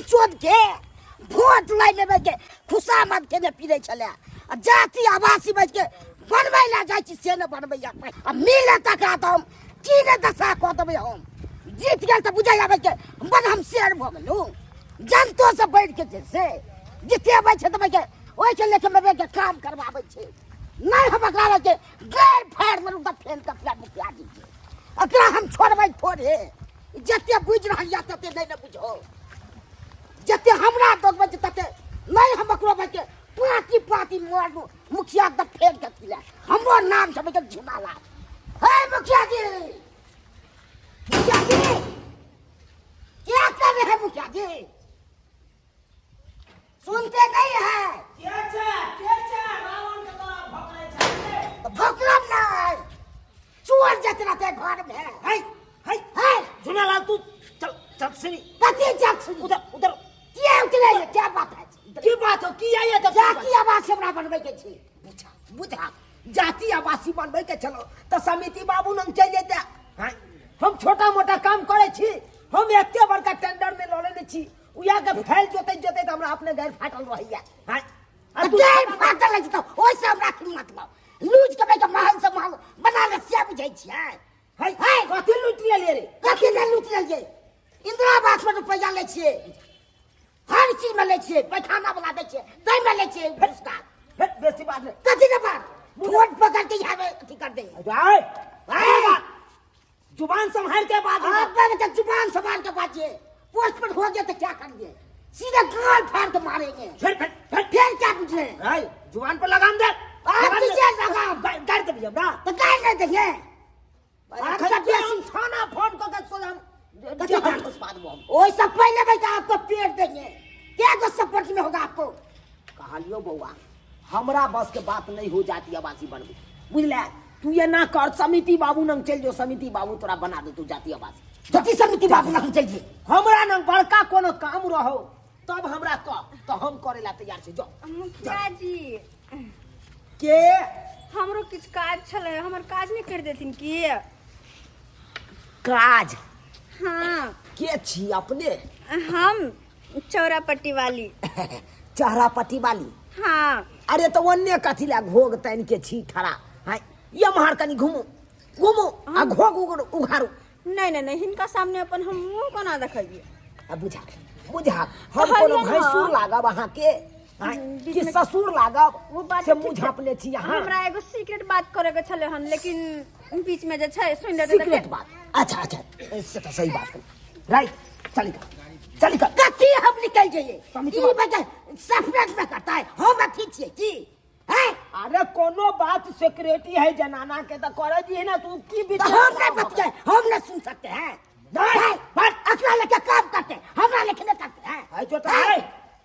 चोद के वोट लै में के खुशामद के ने पीरै छलै आ जाति आवासी बच के बनबै ला जाइ छी से ने बनबैया आ मिले तकरा तऽ हम की ने दशा कऽ देबै। हम जीत गेल तऽ बुझै आबै के बड़ हम शेर भऽ गेलहुँ, जनतो से बढ़ि के जे से जितेबै छै तऽ के ओहिके लेके मेबे के काम करवाबै छै। नहि हम एकरा के गैर फाड़ि देलहुँ तऽ फेर कपिया मुखिया जी के एकरा हम छोड़बै थोड़े। जते बुझि रहल यऽ तते नहि ने बुझो, जते हमरा दगबै छै तते नहि हम ओकरो के पाँती पाँती मारलहुँ मुखिया के फेर कथी लए। हमरो नाम छै के झुनाला। हे मुखिया जी, मुखिया जी क्या कर रहे हैं? मुखिया जी सुनते नहीं है। के छै, के छै रावण के तोरा भोकरै छै रे? तो भोकरम नहीं, चोर जत रहते घर में। है है है झुनालाल, तू चल चल सुनी। कथी चल सुनी? उधर उधर किया उतरे? क्या बात है? की बात हो की आइए? तऽ जाति आवास हमरा बनबै के छी। बुझा बुझा, जाति आवासी बनबै के छलो तऽ समिति बाबू लग चलि जेतै। हाँ, हम छोटा मोटा काम करै छी, हम एते बड़का टेंडर में लऽ लेने छी। उया के फैल जोतै जोतै तऽ हमरा अपने गैर फाटल रहैया। हाँ, आ तू गैर फाटल अछि तऽ ओहिसँ हमरा की मतलब? लूज के के महल से महल बना ले से बुझै छियै? है है, कथी लूटि लेलियै रे? कथी नहि लूटि लेलियै? इंदिरा आवास में रुपैआ लै छियै, हर चीज में लै छियै, पैखाना वाला दै छियै ताहिमे लै छियै पुरस्कार। फिर बेसी बात नहीं। कथी के बात? फोन पकड़ के यहाँ अथी कर दे। आय, आय, जुबान संभाल के बात। आप के जुबान संभाल के बाजिए। पोस्ट पर हो गया तो क्या करेंगे? सीधे गाल फाड़ के मारेंगे। फिर फिर फिर फिर क्या पूछ रहे हैं? आय, जुबान पर लगाम दे। आप लगाम दे। दीजिए लगाम। गाड़ दे भैया। तो गाड़ नहीं देखिए। आप अखन सब जे बेसी हम थाना फोन कऽ के सोझा कथी थाना? ओहि सब पहले बेटा आपको पेट देंगे, क्या को सपोर्ट में होगा आपको। कहलियो बौआ, हमरा बस के बात नहीं हो जाती आवासी बनबे, बुझले? तू ये ना कर, समिति बाबू नंग चल जो, समिति बाबू तोरा बना दे तू जाति आवासी। जाति समिति बाबू नंग चल जी। हमरा नंग बड़का कोनो काम रहो तब हमरा कह तो हम करे ला तैयार छी। जो मुखिया जी। के हमरो किछु काज छलै, हमर काज नहि करि देथिन की? काज? हाँ। के छी अपने? हम चौरापट्टी वाली। चौरापट्टी वाली? हाँ। अरे तो ओन्ने कथी ला घोग तानि के छी ठड़ा? हाँ, ये महर कनी घुमू घुमू आ घोग उघारू। नहीं नहीं नहीं, हिनका सामने अपन हम मुंह कोना देखबियै? आ बुझा बुझा, हम कहलियै कोनो ने। भैंसुर लागब अहाँ के? आँय, बीच कि में- ससुर लागब वो बात से ठीक मुँह छै। झाँपने छी अहाँ? हमरा एगो सीक्रेट बात करे के छलै हन, लेकिन बीच में जे छै सुनि लेतै तऽ सीक्रेट बात? अच्छा अच्छा, से तऽ सही बात। राइट, चली का चली का। कथी हम निकल जाइए? समिति ई बता सेपरेट में करता है, हम अथी छियै की हैं? अरे कोनो बात सेक्रेटी है जनाना के तो करे दी ना, तू की तो बीच हम नहीं बतियाए, हम नहीं सुन सकते हैं। नहीं, हैं? बस। अकला लेके काम करते हैं, हमरा लेके नहीं करते हैं। है चोटा है,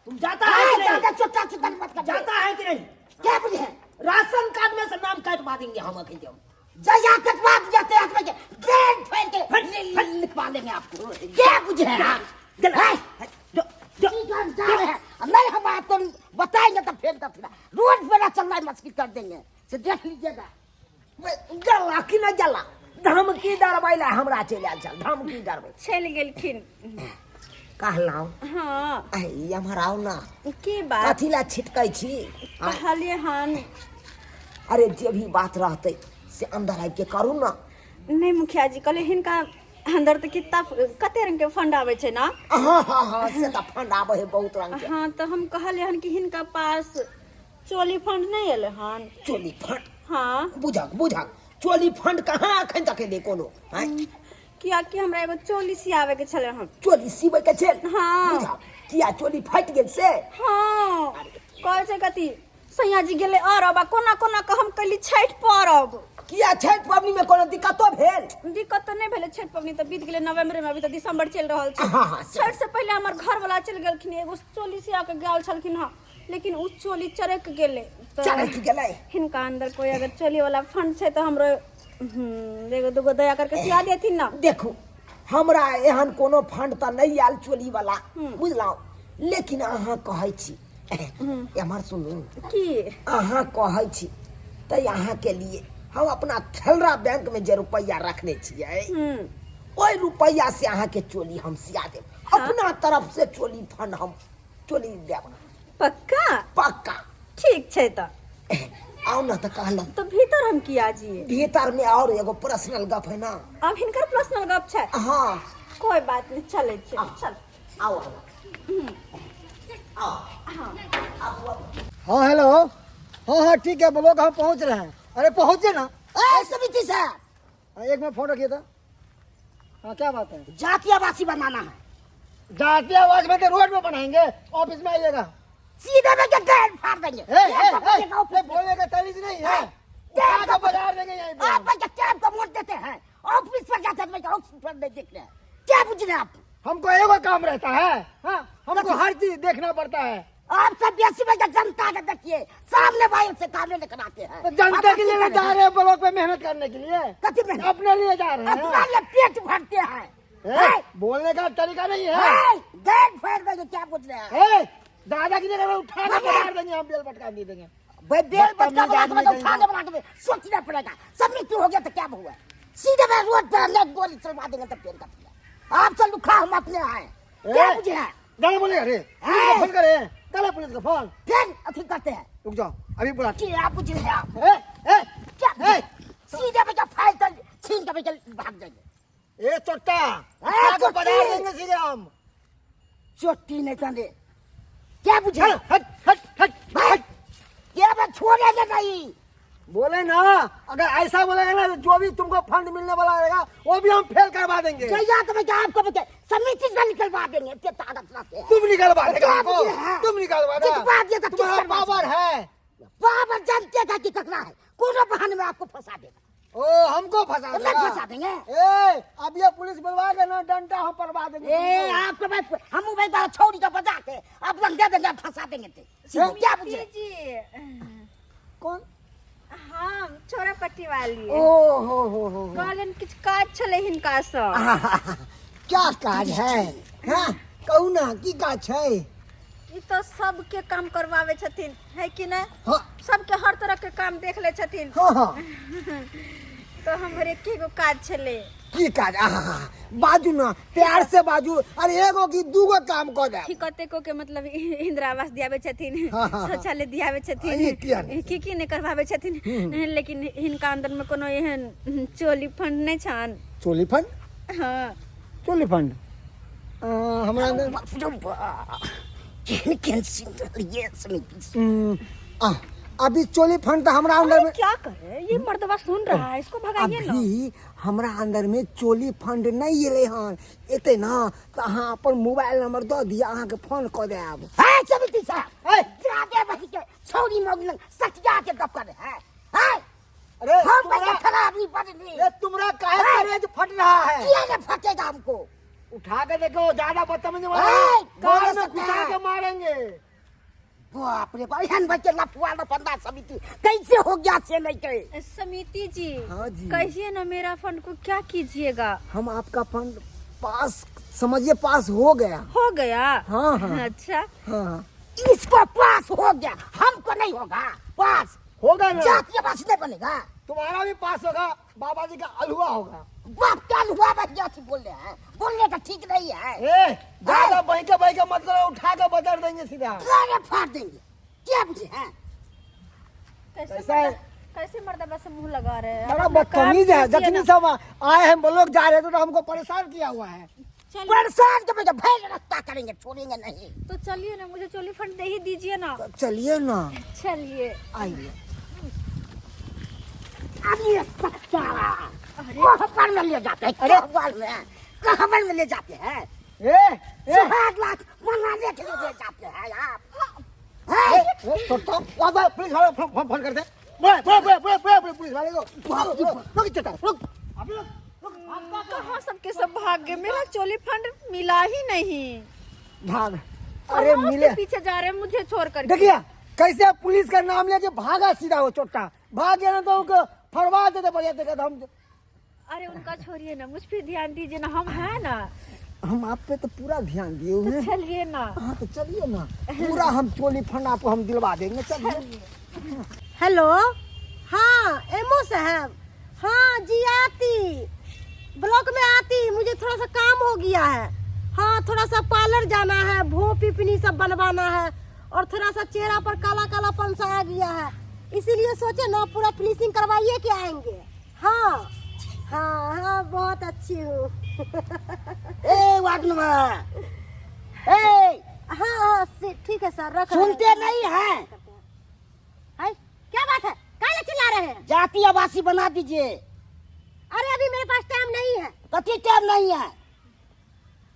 तुम जाता है कि नहीं? ज्यादा चोटा चोटा मत कर। जाता है कि नहीं? क्या बोले हैं? राशन कार्ड में से नाम कटवा देंगे हम अभी हम। जया कटवा दिया ते हाथ में के ग्रेड फेर के लिखवा लेंगे आपको। क्या बुझे हैं आप? हैं? जो जो की कर जा रहे हैं? नहीं हम आपको बताएंगे तो फिर तो फिर रोड पे ना चलना मुश्किल कर देंगे, से देख लीजिएगा। जला कि न जला, धमकी डरबै ला हमरा चलि आयल छल धमकी डरबै। चलि गेलखिन। कहलहुँ। हाँ। आइ एम्हर आउ ना। की बात? कथी ला छिटकै छी? कहलियै हन। अरे जे भी बात रहतै से अंदर आबि के करू ना। नहीं मुखिया जी, कहलियै हिनका अंदर तऽ कितना कते रंग के फंड आबै छै ना। हाँ हाँ हाँ, से तऽ फंड आबै है बहुत रंग के। हाँ, तऽ हम कहलियै हन कि हिनका पास चोली फंड नहीं एलै हन? चोली फंड? हाँ। बुझक बुझक, चोली फंड कहाँ अखन तक एलै कोनो? आँय? कियाकि हमरा एगो चोली सियाबे के छलै हन। चोली सिबै के छै? हाँ। बुझक, किया चोली फाटि गेल से? हाँ, कहै छै कथी सैया जी गेलै अरब आ कोना कोना के हम कैली छठि परब। किया, छठि पबनी में कोनो दिक्कतो भेल? दिक्कत तऽ नहि भेलै, छठि पबनी तऽ बीत गेलै नवम्बर में, अभी तऽ दिसंबर चलि रहल छै। हाँ, हाँ, से- छठि से पहिले हमर घर वाला चलि गेलखिन, एगो चोली सिया के गेल छलखिन हँ, लेकिन उ चोली चरकि गेलै तऽ चरकि गेलै? हिनका अंदर कोई अगर चोली वाला फंड छै तऽ हमरो एगो दूगो दया करके सिया देथिन ना। देखू, हमरा एहन कोनो फंड तऽ नहि आयल चोली वाला, बुझलहुँ? लेकिन अहाँ कहै छी, एम्हर सुनू। की? अहाँ कहै छी तऽ अहाँके लिए हम अपना खेलरा बैंक में जे रुपैआ रखने छियै, ओहि रुपैआ से अहाँके चोली हम सिया देब। अपना तरफ से चोली फंड हम चोली देब। पक्का? पक्का। ठीक छै तऽ। आउ ना तऽ कहलहुँ। तऽ भीतर हम किया जिए? भीतर में और एगो पर्सनल गप है ना। अब हिनकर पर्सनल गप छै? हाँ। कोई बात नहीं, चलै छियै, चल। आओ आओ आओ। हाँ। आबू आबू। हाँ हेलो, हाँ हाँ ठीक है, ब्लॉक हम पहुंच रहे हैं। अरे पहुंचे ना। ए समिति साहब। हाँ, एक मिनट फोन रखिए था। हाँ क्या बात है? जाति आवासी बनाना है। जाति आवास में तो रोड में बनाएंगे, ऑफिस में आइएगा। सीधे में के गाड़ फाड़ देंगे। ए, ए, एक ए, का ऑफिस ए, बोलने का तमीज नहीं है। टैप उठा का के बाजार देंगे यहीं पे। आप बच्चे टैप का वोट देते हैं, ऑफिस पर जाते हैं, ऑफिस पर नहीं देख रहे हैं। क्या बुझ रहे हैं आप? हमको एगो काम रहता है, हाँ, हमको हर चीज देखना पड़ता है। आप सब बेसी में जनता के देखिए, सामने वाले से काम नहीं कराते हैं। तो जनता के लिए आप जा रहे हैं ब्लॉक पे मेहनत करने के लिए। कथी मेहनत? अपने लिए जा रहे हैं। अपना लिए पेट भरते हैं। ए, बोलने का तरीका नहीं है। ए, गेट फाड़ देंगे, क्या पूछ रहे हैं? ए, दादागिरी अगर उठा के मार देंगे हम, बेल पटका दे देंगे। भाई बेल पटका बदतमीज बना के आदमी मतलब कहीं उठा का। के बना के सोचना पड़ेगा। सब मृत्यु हो गया तो क्या हुआ? सीधे मैं रोड पर हमने गोली चलवा देंगे तब पेड़ का पिया। आप चल उठा, हम अपने आए। क्या ए, बुझे हैं? गाना बोलेगा रे? पुलिस को फोन करे, गाना पुलिस को फोन। फिर अथी करते हैं। रुक जाओ, अभी बुला। क्या आप बुझे हैं आप? ए, ए, क्या ए। सीधे भैया फाइल तो छीन के भैया भाग जाएंगे। ए चोट्टा, ए, उठा के चोट्टी। बजा देंगे सीधे हम। चोट्टी नहीं चंदे। क्या बुझे? चल, हट, हट, हट, भाई, हट। क्या मैं छोड़ेंगे नहीं? बोले ना, अगर ऐसा बोलेगा ना तो जो भी तुमको फंड मिलने वाला रहेगा वो भी हम फेल करवा देंगे। जया तो भैया आपको भैया समिति से निकलवा देंगे, इतने ताकत रखते हैं। तुम निकलवा देगा क्या हमको। बुझे हैं? तुम निकलवा दो। जितवा दिया तो किस तुम्हारा करवा पावर सकते? है। पावर जनते का कि ककरा है, कोनो बहाने में आपको फंसा देगा। ओ हमको फंसा नहीं देगा। फंसा देंगे। ए, अब ये पुलिस बुलवा के ना डंडा हम परवा देंगे ए, तुमको। आपको भाई, हम भाई बारह छौड़ी का बजा के आप रंग दे देंगे, फंसा देंगे ते। ए? क्या बुझे? जी। कौन? हम छोरा पट्टी वाली। ओ हो हो हो हो। कहलन किछु काज छलै हिनका सँ। आहा, क्या काज है? हाँ, कहू ना की काज है? ई तो सबके काम करवावे छथिन, है कि नहीं? हाँ। सबके हर तरह के काम देख ले छथिन। हाँ, हाँ। तो हमर एके गो काज छलै। की काज? आहा, बाजू ना, प्यार से बाजू। अरे एगो की दूगो काम कऽ देब। की कतेको के मतलब इंदिरा आवास दियाबै छथिन, हाँ, हाँ, हाँ। शौचालय दियाबै छथिन, ई किया नहि? की की नहि करवाबै छथिन, लेकिन हिनका अंदर में कोनो एहन चोली फंड नहि छनि। चोली फंड? हाँ। चोली फंड? हमरा अंदर केहन केहन सिंगल ये समिति। अभी चोली फंड तो हमरा अंदर में क्या करे, ये मर्दवा सुन रहा है, इसको भगाइए ना। अभी हमरा अंदर में चोली फंड नहीं एलै हन, एते ना तो अहाँ अपन मोबाइल नंबर दऽ दिअ, अहाँके फोन कऽ देब। है समिति साहब, ए! जादे बही के छौरी मौगी लंग सटिया के गप करे है। है? अरे, हम तुम्हारा बच्चे खराबी बदली। ए, तुम्हारा काहे ए! करेज फट रहा है? किया ने फटेगा हमको? उठा के देखो, ज्यादा बदतमीजी मत ए, करो। कौन गाल में सकता घुसा है? के मारेंगे। बाप रे बाप, एहन बच्चे लफुआ लफंदा समिति कैसे हो गया से नहीं के। समिति जी, हाँ जी। कहिए ना मेरा फंड को क्या कीजिएगा? हम आपका फंड पास समझिए, पास हो गया। हो गया? हाँ, हाँ। अच्छा। हाँ। इसको पास हो गया, हमको नहीं होगा पास। होगा ना। जातीय पास नहीं बनेगा। तुम्हारा भी पास होगा, बाबा जी का अलुआ होगा। बाप का अलुआ भैया जी बोल रहे हैं, बोलने का ठीक नहीं है। ए, ज्यादा बहके बहके मत करो, उठा के बदल देंगे सीधा। अरे फाड़ देंगे, क्या बुझे हैं? कैसे कैसा है? कैसे मर्दबा से मुंह लगा रहे हैं? बड़ा अपना बदतमीज काम है। कीजिए जखनी ना। सब आए हैं, लोग जा रहे थे तो हमको परेशान किया हुआ है। चलिए। परेशान के भैया भैया रास्ता करेंगे, छोड़ेंगे नहीं। तो चलिए ना, मुझे चोली फंड दे ही दीजिए ना। तो चलिए ना। चलिए। आइए। अब ये सच्चा कहाँ में ले जाते हैं? अरे। कहाँ में? कहाँ में ले जाते हैं? ए, ए। सुहाग लाख मनाने के लिए ले जाते हैं आप। ए, ए, तो, तो, आ, आ, पुलिस वाले फोन, फोन, फोन करते हैं। बुला, बुला, बुला, बुला, बुला, बुला, पुलिस वाले को। बुला, बुला, रुक, चटा, रुक। अभी रुक, रुक, भाग, भाग। कहाँ सबके सब भाग गए, मेरा चोली फंड मिला ही नहीं। भाग। और अरे हम उसके मिले। पीछे जा रहे हैं मुझे छोड़ कर। देखिए कैसे पुलिस का नाम लेके भागा सीधा वो चोट्टा। भाग गया ना तो उनको फरवा देते बढ़िया देखा तो हम। अरे उनका छोड़िए ना, मुझ पे ध्यान दीजिए ना, हम हैं ना। हम आप पे तो पूरा ध्यान दिए हुए हैं। चलिए ना। हाँ तो चलिए ना, पूरा हम चोली फंड आपको हम दिलवा देंगे, चलिए। हेलो, हाँ एमओ साहब, हाँ जी आती, ब्लॉक में आती, मुझे थोड़ा सा काम हो गया है। हाँ, थोड़ा सा पार्लर जाना है, भों पिपनी सब बनवाना है और थोड़ा सा चेहरा पर काला काला पन सा आ गया है, इसीलिए सोचे ना पूरा फिनिशिंग करवाइए के आएंगे। हाँ हाँ हाँ, बहुत अच्छी हूँ। ए वार्ड नंबर ए। हाँ हाँ, ठीक है सर, रख रहे हैं। सुनते नहीं हैं। हाय, क्या बात है, काहे चिल्ला रहे हैं? जाति आवासी बना दीजिए। अरे अभी मेरे पास टाइम नहीं है। कथी टाइम नहीं है?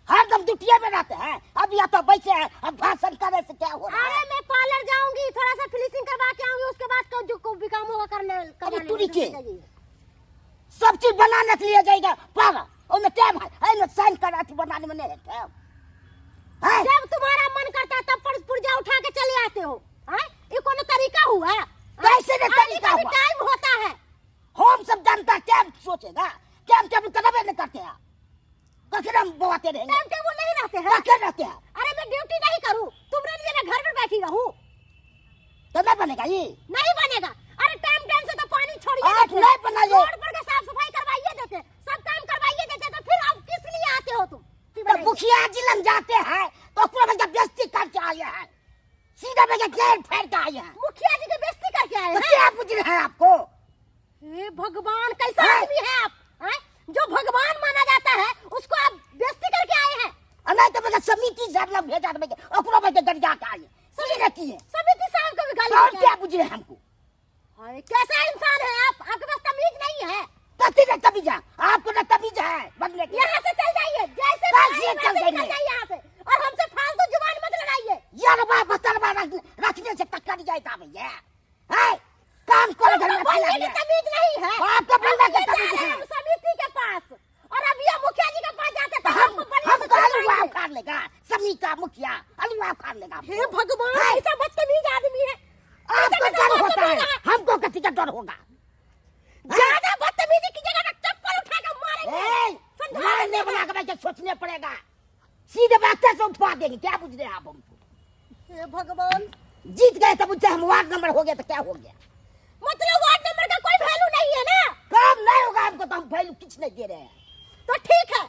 हरदम ड्यूटिया में रहते हैं, अब या तो बैठे हैं, अब भाषण करे से क्या हो रहा अरे है? मैं पार्लर जाऊंगी, थोड़ा सा फिनिशिंग करवा के आऊंगी, उसके बाद जो को भी काम होगा करने अरे करवाने तुरी के के। लिए। सब चीज बनाने के लिए जाएगा पार्लर, उसमें टाइम है, एमे साइन करा के बनाने में नहीं है टाइम। है? जब तुम्हारा मन करता है तब पर पुर्जा उठा के चले आते हो। हाँ? ये कोनो तरीका हुआ? कैसे नहीं आदमी तरीका का भी हुआ? टाइम होता है। हम सब जनता टाइम सोचेगा, टाइम टेबल करबे नहीं करते हैं, कखन हम बवाते रहेंगे? टाइम टेबल नहीं रहते हैं। कखन रहते हैं? अरे मैं ड्यूटी नहीं करूं, तुमरे लिए मैं घर पर बैठी रहूं तो नहीं बनेगा ये? नहीं बनेगा। अरे टाइम टाइम से तो पानी छोड़िए आप देते हैं। नहीं बनाइए। रोड पर का साफ सफाई करवाइए देते, सब काम करवाइए देते, तो फिर आप किस लिए आते हो तुम? तो मुखिया जी लग जाते हैं तो पूरा बच्चा बेइज्जती करके आए हैं, सीधा बच्चा जेल फेंक के आए हैं। मुखिया जी की बेइज्जती करके आए तो हैं? क्या पूछ रहे हैं आपको? हे भगवान, कैसा हैं? आदमी है आप? हैं? जो भगवान माना जाता है उसको आप बेइज्जती करके आए हैं। नहीं तो बच्चा समिति साहब लग भेजा तो बच्चा ओकरो बच्चा गरिया के आए हैं। सही रहती है। समिति साहब को भी गाली और देके क्या आए। पूछ रहे हैं हमको? अरे, कैसा इंसान है आप, आपके पास तमीज नहीं है। कथी नहीं तमीज है आपको? ना तमीज है बनने के। यहाँ से चल जाइए, जैसे कैसे आए चल वैसे निकल जाइए? जाइए यहाँ से, और हमसे फालतू जुबान मत लड़ाइए। यार बाप बतरवा रखने से टक्कर जाता भैया है, काम करो घर में हमको बोलने फैला की दिया। तमीज नहीं है। आपको बोलने की हम ये जा तमीज रहे हैं है। हम समिति के पास, और अब ये मुखिया जी के पास जाते तो हम हमको बढ़िया हम से तो अलुआ सुनाएंगे। उखाड़ लेगा, समिति का मुखिया अलुआ उखाड़ लेगा। हे भगवान, है। ऐसा बदतमीज आदमी है। आपको ऐसा डर कैसा होता है, बदतमीज है? हमको कथी का डर होगा? ज्यादा बदतमीजी कीजिएगा ना चप्पल उठा के मारेंगे। ए, समझा मारने देंगे। वाला का बच्चा सोचने पड़ेगा, सीधे बात से उठवा देंगे। क्या बुझ रहे हैं आप हमको? हे भगवान, जीत गए तो मुझसे हम वार्ड नंबर हो गया तो क्या हो गया? मतलब वार्ड नंबर का कोई वैल्यू नहीं है ना? काम नहीं होगा हमको तो हम वैल्यू कुछ नहीं दे रहे हैं। तो ठीक है,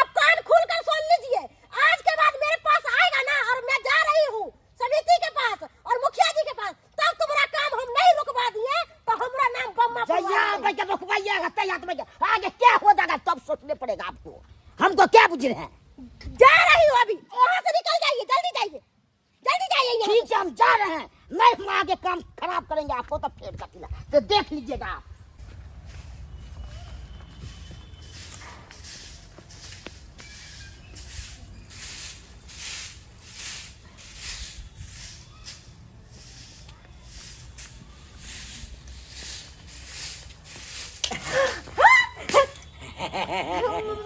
अब कान खोल कर सुन लीजिए, आज के बाद मेरे पास आएगा ना और मैं जा रही हूँ समिति के पास और मुखिया जी के पास, तब तुम्हारा काम हम नहीं रुकवा दिए तो हमारा नाम बम्मा जैया पुरवा। भैया रुकवाइएगा तैयार तो भैया आगे क्या हो जाएगा तब सोचने पड़ेगा आपको। हमको क्या बुझ रहे हैं? जा रही हूँ अभी, वहाँ से निकल जाइए, जल्दी जाइए, जल्दी जाइए यहाँ से। ठीक है हम जा रहे हैं, नहीं हम आगे काम खराब करेंगे आपको तो फिर कटिला तो देख लीजिएगा आप।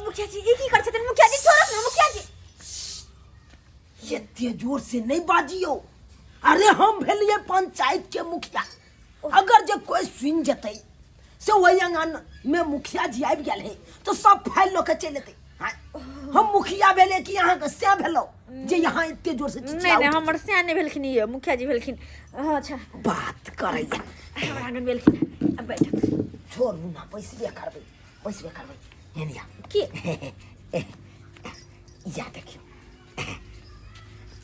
मुखिया जी ई की करै छथिन? मुखिया जी छोड़ब ने मुखिया जी। एते जोर से नहीं बाजियो। अरे हम भेलिए पंचायत के मुखिया, अगर जे कोई सुन जतै से वही आंगन में मुखिया जी आबि गेल है तो सब फाइल लऽ के चलि एतै। हाँ, हम मुखिया भेले कि अहाँके से भेलो जे यहाँ एते जोर से नहीं चिचिया नहीं उठै? हमर सियान नहि भेलखिन, ये मुखिया जी भेलखिन। अच्छा बात करैया हमरा आंगन भेलखिन, अब बैठ। छोड़ू ना, बैसबे करबै, बैसबे करबै। एनिया की या देखियौ,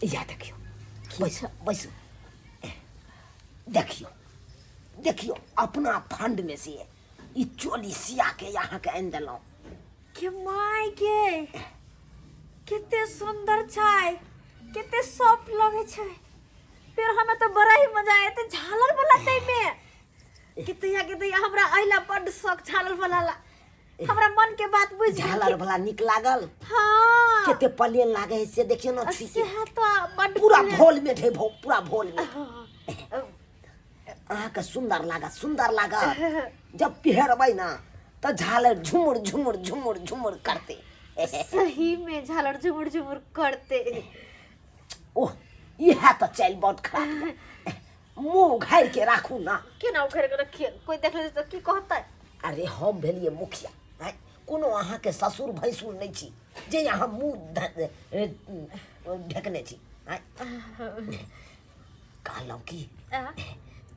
या देखियौ, बैसू बैसू। देखियौ देखियौ, अपना फंड में से ई चोली सिया के यहाँ के आनि देलहुँ। के my के कते सुंदर छै, कते सॉफ्ट लगे छै। फिर हमें तो बड़ा ही मजा आयत झालर वाला तै में। केते केते हमरा अहिला बड्ड शौक झालर वाला ला। हमरा मन के बात बुझ गेलखिन। झालर वाला नीक लागल? हाँ। कते प्लेन लागे है से देखियौ ना, छुई के। सेहा तो बड्ड पूरा प्लेन। भोल में ढे भो, पूरा भोल में। हाँ। अहाँके सुंदर लागत, सुंदर लागत। जब पहिरबै ना तऽ झालर झुमुर झुमुर झुमुर झुमुर करते। सही में झालर झुमुर झुमुर करते। ओह, इएह तऽ चालि बड खराब यऽ। मुँह उघारि के राखू ना। केना उघारि के रखिए, कोई देख ले तऽ की कहतै? अरे हम भेलिए मुखिया, आँय, कोनो अहाँके ससुर भैंसुर नहि छी जे अहाँ मुँह ढकने छी। आँय, कहलहुँ की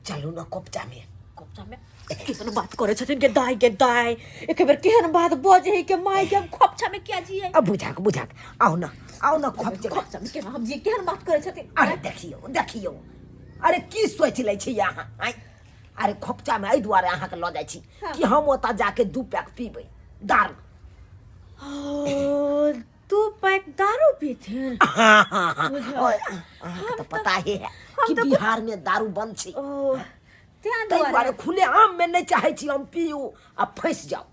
चलू ना कोपचा में। खोपचा में केहन बात करे छथिन के दाई के दाई एक बेर केहन बात बजे है के माय के हम खोपचा में किया जिए अब बुझाक बुझाक आउ ना आउ ना खोपचे खोपचा में केना हम जिए केहन बात करे छथिन अरे देखियौ देखियौ अरे की सोचि लै छी अहाँ आँय अरे खोपचामे एहि दुआरे अहाँके लऽ जाइ छी कि हम ओतऽ जाके दू पैक पीबै दारू ओ, दू पैक दारू पीथिन हाँ हाँ हाँ ओए, अहाँके तऽ पता ही है कि बिहार में दारू बंद छै ओ तें ताहि दुआरे दुआरे खुले आम में नहि चाहै छी हम पीयू आ फँसि जाउ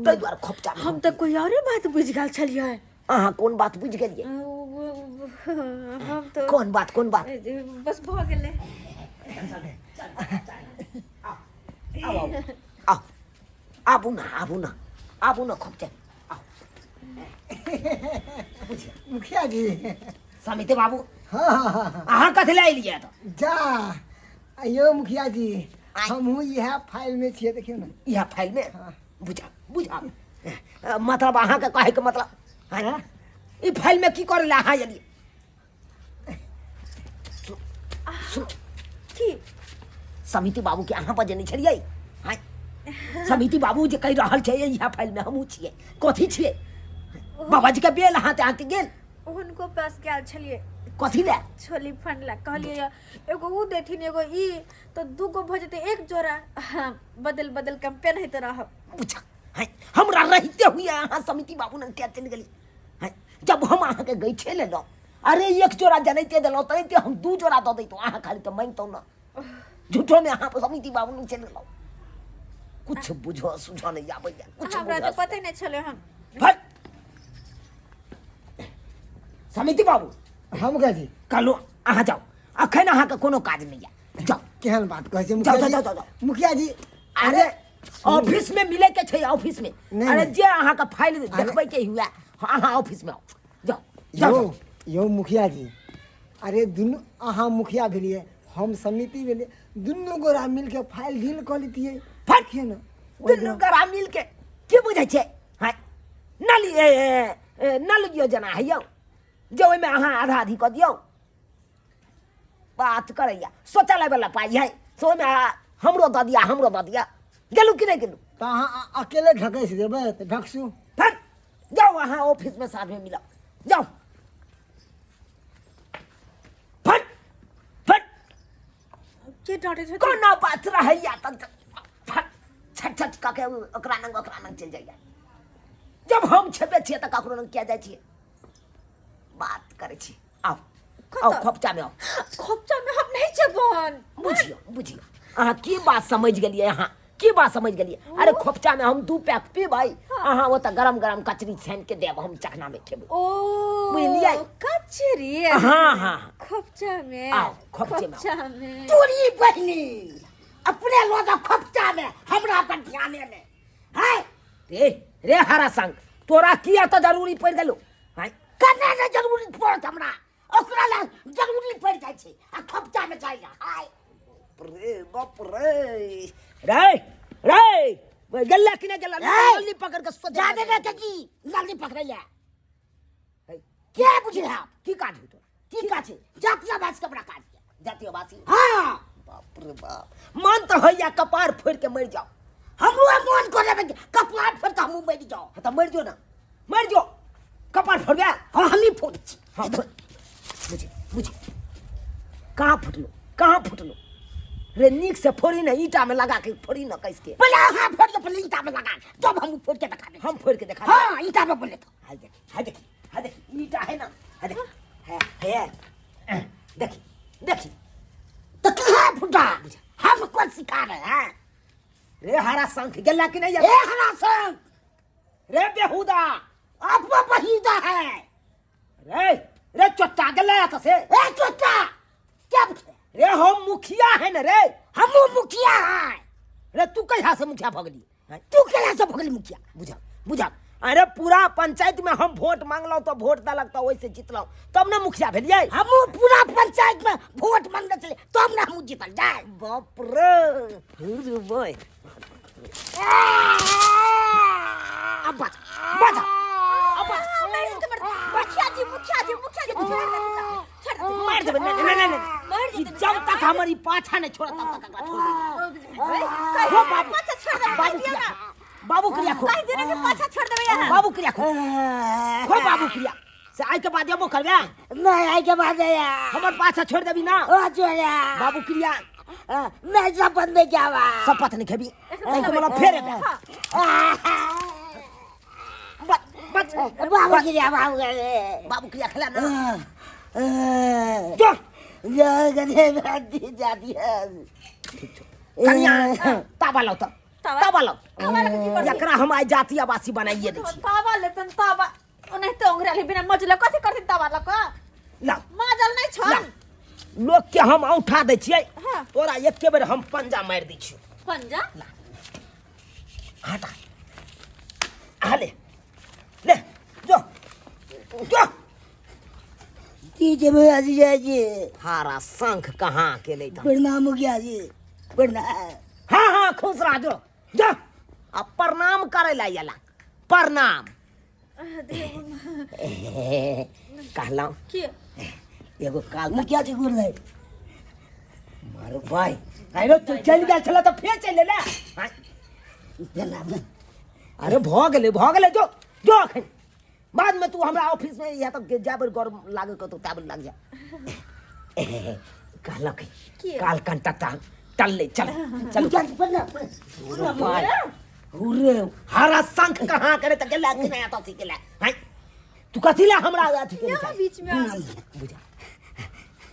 ताहि दुआरे खोपचा हम तऽ कोई औरे बात बुझि गेल छलियै अहाँ कोन बात बुझि गेलियै हम तऽ कोन बात कोन बात बस भऽ गेलै आउ आउ आउ आबू ना आबू ना आबू ना खोपचा आउ मुखिया जी समिति बाबू हाँ हाँ हाँ हाँ। अहाँ कथी लए एलियै तऽ जा अयो मुखिया जी हमहूँ इएह फाइल में छियै देखियौ ने इएह फाइल में बुझा बुझा मतलब अहाँके कहैके मतलब आँय? ई फाइल में की करै लए अहाँ एलियै सुन की समिति बाबू के अहाँ बजेने छलियै आँय? समिति बाबू जे कहि रहल छै इएह फाइल में हमहूँ छियै कथी छियै बाबाजी के बेल हाथ अहाँके गेल हुनको पास गेल छलियै कथी लए छोली फंड ला कहलियै एगो ऊ देथिन एगो ई तऽ दूगो भऽ जेतै एक जोड़ा हाँ, बदल बदल के हम पेन्हैत रहब पूछा हैं हमरा रहिते हुए अहाँ समिति बाबू ने क्या चलि गेली हैं जब हम अहाँके गैछे लेलहुँ अरे एक जोड़ा जनैते देलहुँ तनैते हम दू जोड़ा दऽ दैतहुँ अहाँ खाली तऽ मानितहुँ ने झूठोमे अहाँ समिति बाबू ने चलि गेलहुँ कुछ बुझऽ सुझऽ नहि आबैए कुछ हमरा तऽ बुझऽ पते नहि छलै हम फट समिति बाबू हम मुखिया जी कहलहुँ अहाँ जाउ अखन अहाँके कोनो काज नहि यऽ जाउ केहन बात कहै छै जाउ, मुखिया जाउ, जी जाउ, जाउ, जाउ। मुखिया जी अरे ऑफिस में मिले के छै ऑफिस में नहीं, अरे नहीं। जे अहाँ के फाइल देखबै के हुए अहाँ ऑफिस में आओ जाओ जाओ यौ जाओ। यौ मुखिया जी अरे दुनू अहाँ मुखिया भेलियै हम समिति भेलियै दुनू गोरा मिलके फाइल डील कऽ लेतियै फट। देखियौ ने ओहि दुनू दिना गोरा मिल के की बुझै छै हैं नल ए, ए, ए, नल योजना है यौ जे ओहिमे अहाँ आधा आधी कऽ दियौ बात करैया शौचालय वाला पाइ है से ओहिमे हमरो दऽ दिया हमरो दऽ दिया गेलू कि नहि गेलू तऽ अहाँ अकेले ढकसि देबै तऽ ढकसू फट जाओ अहाँ ऑफिस में साथ में मिलाओ जाओ फट फट के डांटे छथिन कोनो बात रहैया तऽ फट छट छट कऽ के ओकरा नंग चलि जाइया जब हम छेबे छियै तऽ ककरो नंग किया जाइ छियै बात करै छी आउ आउ कतऽ? खोपचा में आउ खोपचा में हम नहीं जेबन बुझियौ बुझियौ अहाँ की बात समझ गेलियै अहाँ की बात समझ गेलियै अरे खोपचा में हम दू पैक पीबै अहाँ ओतऽ गरम गरम कचरी छानि के देब हम चखना में खेबै ओ बुझलियै? कचरी हाँ, हाँ। खोपचा में आओ, खोपचे में आओ। खोपचा में तोरी बहिनी अपने लोग खोपचा में हमरा पर ध्याने ने है रे रे हरा संग तोरा किया तऽ जरूरी पड़ि गेलौ आँय कने ने जरूरी पड़त हमरा ओकरा ला जरूरी पड़ि जाइ छै आ खोपचा में जाइ ला हाय रे बाप रे रे रे गेला कि नहि गेला ए! नल्ली पकड़ के सोझे जादे ने के की नल्ली पकड़ै ला के बुझे आप की काज होय तोरा की काज छै जातीय आवास के बड़ा काज छै जातीय वासी हाँ बाप रे बाप मन तऽ होइया कपार फोड़ि के मरि जाओ हमरो मन करे कपार फोड़ के हमहूँ मरि जाओ हाँ तऽ मरि जो ना मरि जो कपार फोड़बे हाँ हमही फोड़ छी हाँ फोड़ बुझे बुझे कहाँ फुटलो कहाँ फुटलो रे नीक से फोड़ी ना ईटा में लगा के फोड़ी ना कस के पहले अहाँ फोड़ के पहले ईटा में लगा तब हम फोड़ के दिखा हम फोड़ के दिखा हाँ ईटा में बोले तो हाय देखी हाय देखी हाय देखी ईटा है ना हाय देखी है है देखी देखी तो कहाँ फूटा हम कौन सिखा रहे हैं रे हरा शंख गेला कि नहीं ए हरा शंख रे बेहुदा आपको बहीदा है रे रे चोट्टा गेला तो से ए चोट्टा क्या पूछे रे हम मुखिया है न रे हम मुखिया है रे तू कहिया से मुखिया भऽ गेली तू कहिया से भऽ गेली मुखिया बुझा बुझा अरे पूरा पंचायत में हम वोट मांगलहुँ तो वोट देलक तो ओहिसे जीतलहुँ तब ने मुखिया भेलियै हमहूँ पूरा पंचायत में वोट मांगने छलियै तब ने हमहूँ जीतल जाय बाप रे रे बोय अब बचा बचा अब बचा मुखिया जी मुखिया जी मुखिया जी छोड़ दे मार देबै नहीं नहीं नहीं मार ई जब तक हमर ई पाछा नहीं छोड़त तब तक एकरा छोड़ देबै। हो बाबू पाछा छोड़ देबै बाबू कहि दियौ क्रिया ना बाबू क्रिया खो कहि दियौ ना कि पाछा छोड़ देबै अहाँ बाबू क्रिया खो खो बाबू क्रिया से आइ के बाद एबो करबे नहीं आई के बाद हमर पाछा छोड़ देबी ना ओ छोड़ा बाबू क्रिया नहीं शपथ नहीं क्या बा शपथ नहीं खेबी ताहि के मतलब फेर एबे बच बच बाबू क्रिया बाबू क्रिया बाबू क्रिया खेला ना जो जाती है कनिया ताबा लाओ तब तावा? ताबा लाओ तावा लऽ कऽ की करबै? एकरा हम आइ जाति आवासी बनाइए दै छी तावा लेतन तावा ओनाहिते ओंघरायल बिना मजले कथी करथिन तावा लऽ कऽ लाओ माजल नहि ला छन लोग के हम औंठा दै छियै हाँ। तोरा एके बेर हम पंजा मारि दै छियौ पंजा हटा आ ले ले जो जो ठीक है भैया जी जय जी हारा शंख कहाँ के ले प्रणाम हो गया जी प्रणाम हाँ हाँ खुश रह जो जो आ प्रणाम करे ला आला प्रणाम कहलहुँ की एगो काल मुखिया जी गुर रहे मारो भाई अरे तू चलि गेल छल तऽ फेर चलि एलै आँय, प्रणाम अरे भऽ गेलै भऽ गेलै जो जो अखन बादमे तू हमरा ऑफिसमे इएह तऽ जाय बेर गरम लागै कतौ ता बेर लागि जा कहलक की? काल कनटा टललै चल चलू मुखिया जी प्रणाम भाई उरे हरा शंख कहाँ करे तऽ गेला कि नहि एतऽ गेला हैं तू कथी ला हमरा अथी केने यहाँ छह बीच में आ बुझा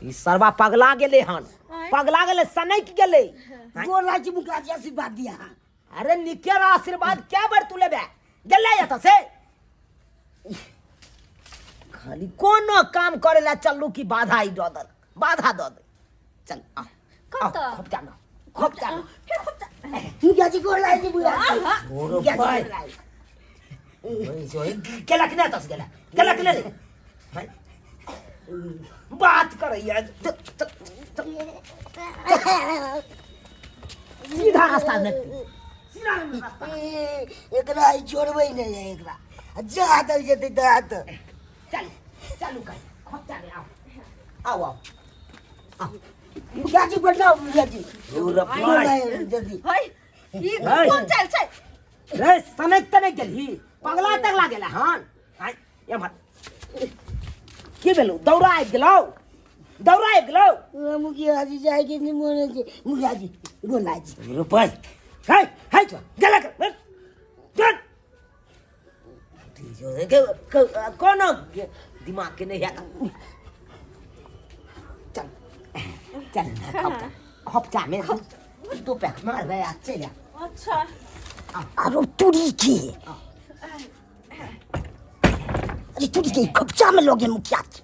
ई सरवा पगला गेलै हन आँय? पगला गेलै सनकि गेलै आँय? गोर लागै छी मुखिया जी आशीर्वाद दिया अरे निके रह आशीर्वाद क्या बेर तू लेबे गेलै एतऽ से खाली कोनो काम करे ला चलू कि बाधा ही दऽ दल बाधा दऽ दे चल आ कतऽ? खोपचा में खोपचा में फेर खोपचा मुखिया जी गोर लागै छी मुखिया जी छोड़ो मुखिया जी भाई गोर लागै छी। गेला कि नहि एतऽ से गेला गेला कि नहि रे? हैं? बात करैया चल, चल, चल। सीधा रास्ता में सीधा रास्ता ए, एकरा आई छोड़बै नहि है एकरा जा तक जेतै ता तक चल चलू कर खोपचा में आओ आओ आओ मुखिया जी प्रणाम मुखिया जी अरे गोर लागै जल्दी है ई है। कोन चाल छै रे सनक तनक गेलही पगला तगला गेला हन आय एम्हर की भेलौ दौड़ा आबि गेलौ दौड़ा आबि गेलौ ओ, मुखिया जी जायके नहि मोन होइ छै मुखिया जी गोर लागै छी रुपै है है छौ गेला कर चल कोनो दिमाग के नहीं है चल चल खपचा खपचा में दू पैक मारबै आ चलि आ अच्छा आरो तुरी के अरे तुरी के खोपचा में लोगे मुखिया जी